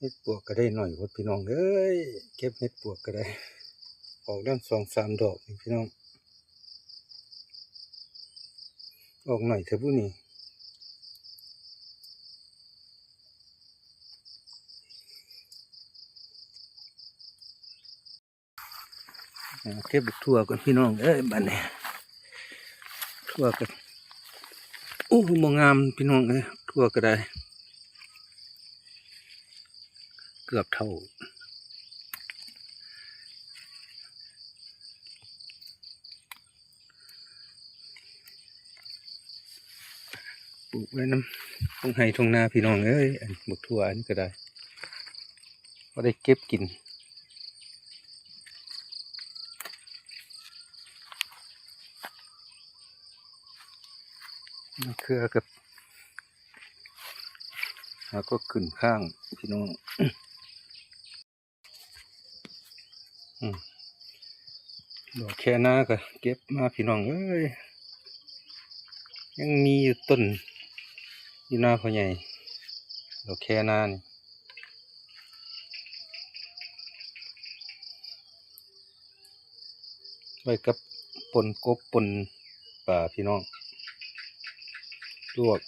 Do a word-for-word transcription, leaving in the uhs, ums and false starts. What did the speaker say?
ห็ดปวกก็ได้หน่อยพุ้นพี่น้องเอ้ย เก็บเห็ดปวกก็ได้ ออกแล้วสองสามดอกนี่พี่น้อง ออกหน่อยเถอะบุนี่ อ่า เก็บบักถั่วก่อนพี่น้องเอ้ย บัดนี้ ถั่วก็ โอ้ บ่งามพี่น้องเอ้ย ถั่วก็ได้ เกือบเท่า ปลูกไว้นำท่งไฮ่ท่งนาพี่น้องเอ้ย อันบักถั่วอันนี้ก็ได้ พอได้เก็บกิน มะเขือกับ แล้วก็ขึ้นข้างพี่น้อง อืม ดอกแคนาก็เก็บมาพี่น้องเอ้ย ยังมีอยู่ต้น อยู่นาพ่อใหญ่ ดอกแคนานี่ ไว้กับป่นกบป่นปลาพี่น้อง ลวก